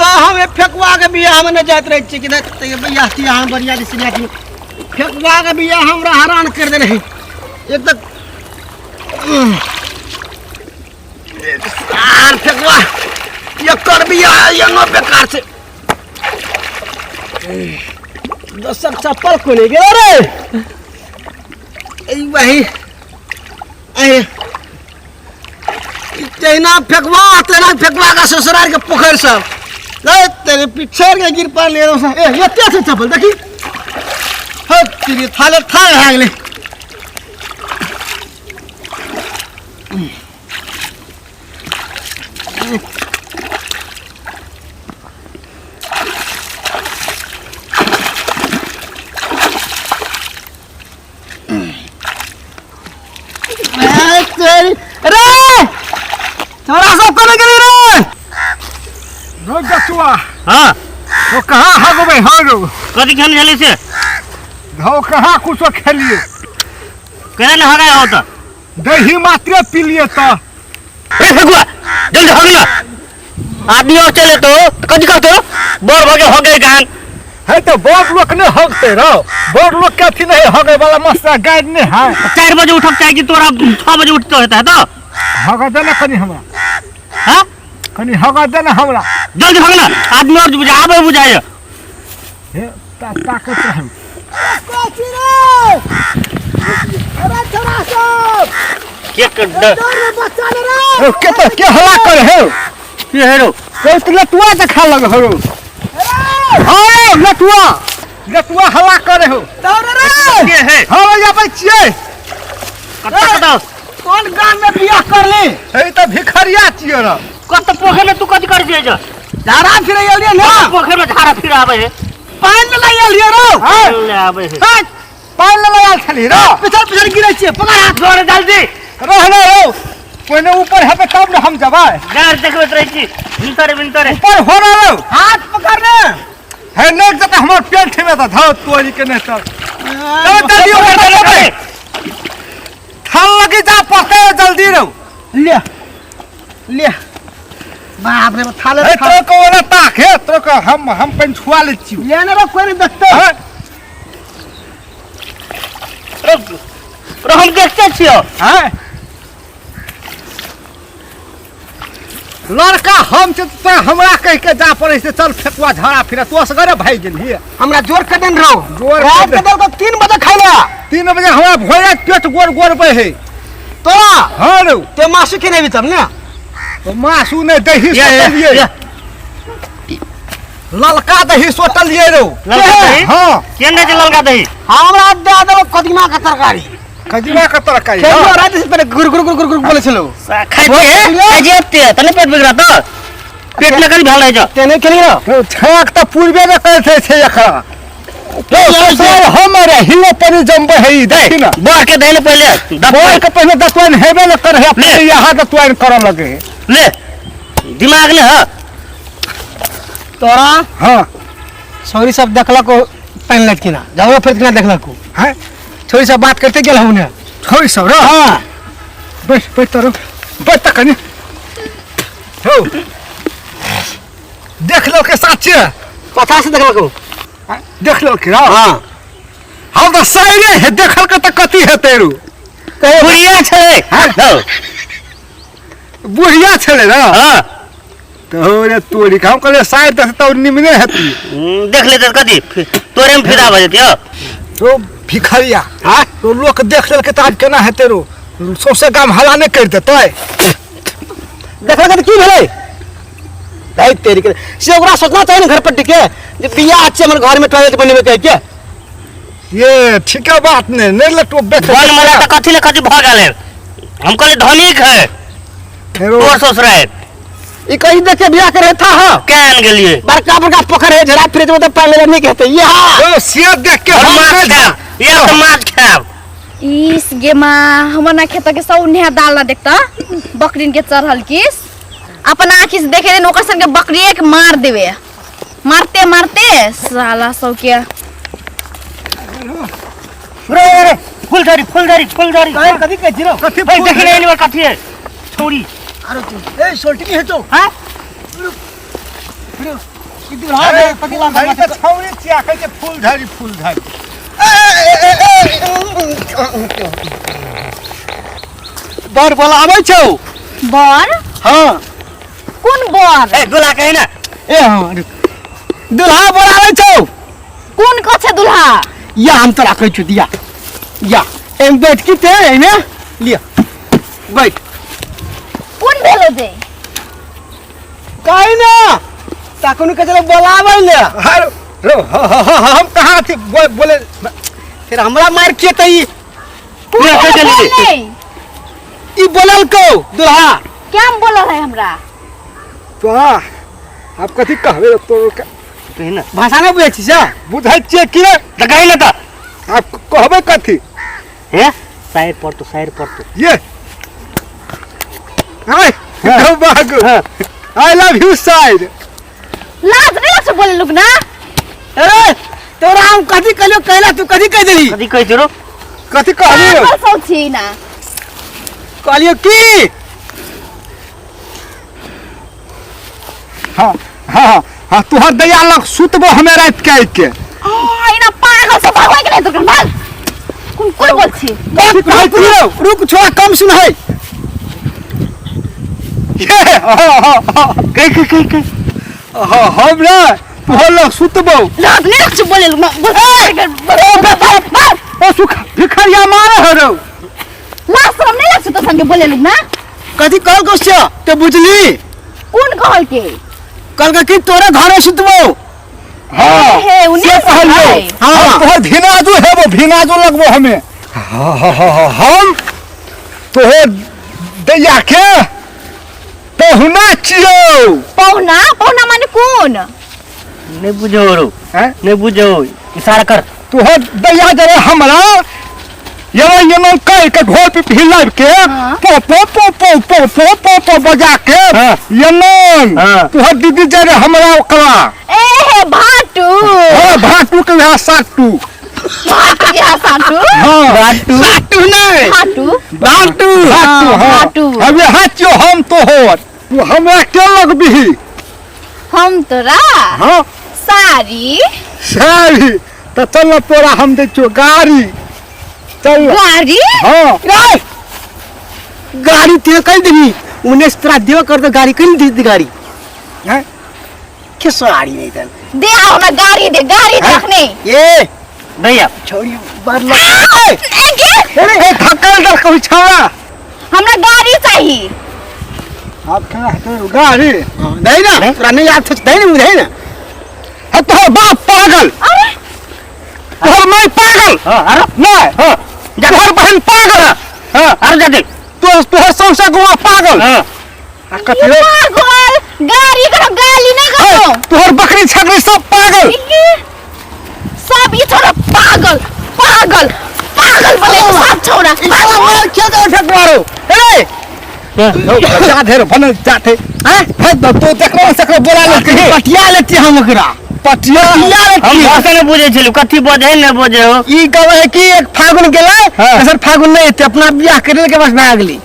तऽ हम ए फेकुआ के बियाह में नहि जाइत रहै छियै कि नहि तऽ बियाह तियाह में बढ़िया दिस बियाह फेकुआ के बियाह हमरा हरान कर देने है। एक तऽ आर फेकुआ एकर बियाह एनो बेकार छै। दोसर चप्पल कोने गेल रे? ई वही अरे तहिना फेकवा तेना फेकवा का ससुराल के पोखरि सब ए तेरे पीछे के गिर पड़ले ए एते छै चप्पल देखी हो तेरी थाले थाल भए गेलै। रे छोरा सब कोने गेली रे? रो बचुआ। हाँ। वो कहाँ हगबे हो रो? कथी खेल छली से? धो कहाँ कुछो खेलिए। केना ने हगाय हो त? दही मात्रे पीलिए त। ए फेकुआ जल्दी हग ना, आदमी और चले तो कथी कहतो बड़ भगे हगे गान है तो बड़ लोग नहीं हगते रहो, बड़ लोग के अथी नहीं हगे वाला मसला गाइड नहीं है। 4 बजे उठक चाहे कि तोरा 6 बजे उठते होता है तो हगा दे ना कनी हमरा। हाँ? कनी हगा दे ना हमरा। जल्दी हग ना, आदमी और बुझा आबे बुझाए। हे ताकत रहे। कथी रे? अरे छोरा सब के कर डर बच्चा रे। ओ के तो के हल्ला कर हे? के हे रो? के तो लटुआ देखा लग हो। हां लटुआ लटुआ हल्ला करे हो। दौड़ रे। के हे? हां जाबै छियै। कत कत कोन गाम में बियाह करली? हे त भिखरिया छियै रे। कत पोखर में तू कथी कर छियै जे? झाड़ा फिरे एलियै ना। पोखर में झाड़ा फिर आबै हे। पानि ले एलियै रो। हां ले आबै हे। हां पानि ले आयल छली रो। पिछड़ पिछड़ गिरै छियै, पकड़ हाथ। जोर जल्दी। रहले हो। पहिने ऊपर हेबै तब ने हम जबै। गार देखबैत रहै छी। भिनसरे भिनसरे। ऊपर हो रहल। हाथ पकड़ ले। हे नहि जतऽ हमर पेट ठेमे तऽ धौ तोरी के नहि चल। चल जल्दी ऊपर चल। थाल लगी जा पड़ते जल्दी रहो। ले ले बाप रे थाले। हे तो को वाला ताक हे तो को हम पेन छुआ ले छियो। ले ने रो कोई नहीं देखते। रो हम देखते छियो। हां लड़का हम छै त हमरा कह के जा पड़े से चल फेकुआ झाड़ा फिर तू असगरे भाई गेलही। हमरा जोर के देन रहो। जोर रात के के देलको 3 बजे खाइला। 3 बजे हमरा भोरे पेट गोर गोर पे है तोरा। हां रे। ते मासु के नहीं तब ने? तो मासु ने दही सोटलिए। ललका दही सोटलिए रो। ललका दही? हां। केने छै ललका दही? हमरा दे देलको कदीमा के तरकारी। कदीमा के तरकारी। खेलियो रात से पहले गुर गुर गुर गुर गुर बोले छलो। खाइ छियै? खाइ छियै ते तने पेट बिगड़ा त। पेट में करी भेल रहै छ। ते नहीं खेलियो? तो छाक त पूर्वे ने कहै छै एकरा। तो ससुराल हमर हिलो परी जमबै है ई, देखी ना। बर के दही ने पहिले। बर के पहिले दतवाइन हेबे ने करे है, अपने यहाँ दतवाइन करऽ लगे। ले दिमाग ने ह तोरा। हां छोरी सब देखलक पानि लैत किना जाओ फिर किना देखलक। हैं छोरी सब बात करते गेल हूं ने छोरी सब रे। हां बैठ बैठ तर बैठ त कनी हो देख लो के साचे पता से देखलक। देख लो के। हां हम त साइरे हे देखल के त कथी हेतै रू? कहे बुढ़िया छै। हां बुढ़िया छलै ना। हां तो रे तोरी हम कहले शायद त तो निमने हेती। देख लेते कथी तोरे में फिदा भ जेती। तो भिखरिया। हां तो लोक देख लेलकै त आब केना हेतै रो? सौंसे गाम हल्ला नहि करि देतै? देखल के की भेलै? दाइ तेरी के से ओकरा सोचना चाही ने घर पर टिके जे बियाह छै हमर घर में टॉयलेट बनेबै कह के। ये ठीक है बात नहीं नहीं लटो बेच बन मला त कथी ने कथी भ गेलै। हम कहले धनिक है तोर ससुराल। ई कहीं देख के बियाह करे था। हां केन गेलिए? बड़का बड़का पोखर है झरा फिरे तो पानी ले नहीं कहते ये। हां ओ से देख के हम हम माछ खाब, ये तो माछ खाब। इस गे माँ हमर ना खेत के सब नेहा दाल ना देखता बकरीन के चढ़ल किस अपन आँखि से देखे then ओकर संगे बकरिए के मार देवे मारते मारते साला सब के। रे रे फुलझड़ी फुलझड़ी फुलझड़ी। काहे कथी कहै छी रो? कथी भाई देख ले एनी कथी है छोड़ी। अरे तू ए सोल्टी है तो। हां रुक। ई दुल्हा अरे रे पतिला फूल झाड़ी तऽ छौरी छियै कहै छै फूल झाड़ी फूल झाड़ी। बर बोलाबै छौ। बर? हाँ। कोन बर? ए दुल्हा कहे ना। ए हाँ रुक। दुल्हा बोलाबै छौ। कोन कह छै दुल्हा? या हम तोरा कहै छौ दिया या एम बैठ की ते एमे लिया बैठ। कोन भेलो जे? कही ना तखन के चलो बोलाबै ले। अरे रो हम कहाँ थी बोले फिर हमरा मार के त ई कोन ले, भेलो चल, बोल चल। नहीं? ई बोलल को दुल्हा। क्या हम बोलल है हमरा? तो आप कथी कहबे तो कही ना। भाषा नहीं बुझै छी से? बुझै छियै कि रे? त कही ना त। आप कहबे कथी? हे साइड पर तो, साइड पर तो। ये हाय गो बागु। I love you side. लाज नहीं लगছে बोले लोग ना? अरे तोरा हम कथी कहलियो कहला तू कथी कह देली? कथी कहै छिरो? कथी कहलियो? पागल सब छी ना। कहलियो की? हाँ हाँ हाँ तोहर दैया लग सुतबो हमे रात के आइ के। आ इना पागल सब भगवान के नहीं तो भाग। कोन कोन बोल छी? कथी कहै छी रौ? रुक छोड़ा कम सुन है। ये, हाँ, हाँ, हाँ। कह, कह, कह, कह। हाँ, हम रे तोहर लग सुतबो। लाज नहीं लगছে बोले लोग ना। ओ बेटा, ओ सुख भिखरिया मारे है रौ। लाज शरम नहीं लगছে तो संगे बोले लोग ना? कथी कहल को से ते बुझली? कोन कहल के? कहल के कि तोरा घरे सुतबो। हाँ, हे, उन्हीं से से कहलियो। है। हाँ। हम तोहर भिनाजू हेबो, भिनाजू लगबो हमें। हाँ, हाँ, हाँ, हाँ, हम तोहर दैया के पहुना छियौ। पहुना? पहुना माने कोन? नहीं बुझो रो। हैं? नहीं बुझो, इशारा कर। तोहर दैया जरे हमरा ये ये कह के ढोल पे हिलाब के हाँ। पो पो पो पो पो पो पो पो बजा के हाँ। ये नन। हाँ। तोहर दीदी जरे हमरा ओकरा। ए हे भाटू। हाँ, भाटू के यहाँ साटू। भाटू के यहाँ साटू? हाँ। भाटू। साटू नहीं। भाटू। भाटू। भाटू, हाँ। भाटू। अब यहाँ क्यों हम तो हो? तू हमरा के लगबी? हम तोरा? हाँ। सारी। सारी। तो चल ना तोरा हम दै छियौ गाड़ी। चल। गाड़ी? हाँ। रे! गाड़ी ते कहि देबी। उन्हें तोरा देव कर दो गाड़ी, कहि दी गाड़ी। हैं? के साड़ी नहीं तन। दे आओ हमरा गाड़ी दे, गाड़ी दे हाँ? अखने। ये। भैया। छोड़ी बार लग। ए, के? ए, ए, धक्का दर कहू छौड़ा। हमरा गाड़ी चाहिए। आप कहाँ हटे हो? गाड़ी? हाँ, नहीं ना, नहीं? तोरा नहीं याद छौ, नहीं ना, नहीं ना। हाँ, तोहर बाप पागल। अरे। तोहर माय पागल। हाँ, अरे। नहीं। हाँ। जा। तोहर बहन पागल। हाँ, अरे जा दे। तोहर सौंसे गुआ पागल। हाँ। आ, कथी रे? पागल। गाड़ी करो, गाली नहीं करो। हाँ, तोहर बकरी छकरी सब पागल। ये सब ये छोरा पागल, पागल, पागल बने सब छोरा। ई साला मार क्या दे ठकवारो? ए! जा ढेर बनल जाते। हैं? हे, तो तू देखलो सकलो बोला ले के। पटिया लेती हम ओकरा। पटिया? पटिया लेती। हम भाषा नहीं बुझे छलु, कथी बजे नहीं बजे हो। ई कहै कि एक फागुन गेलै, हाँ। दोसर फागुन नहीं एतै, अपना बियाह करे के बस भए गेली।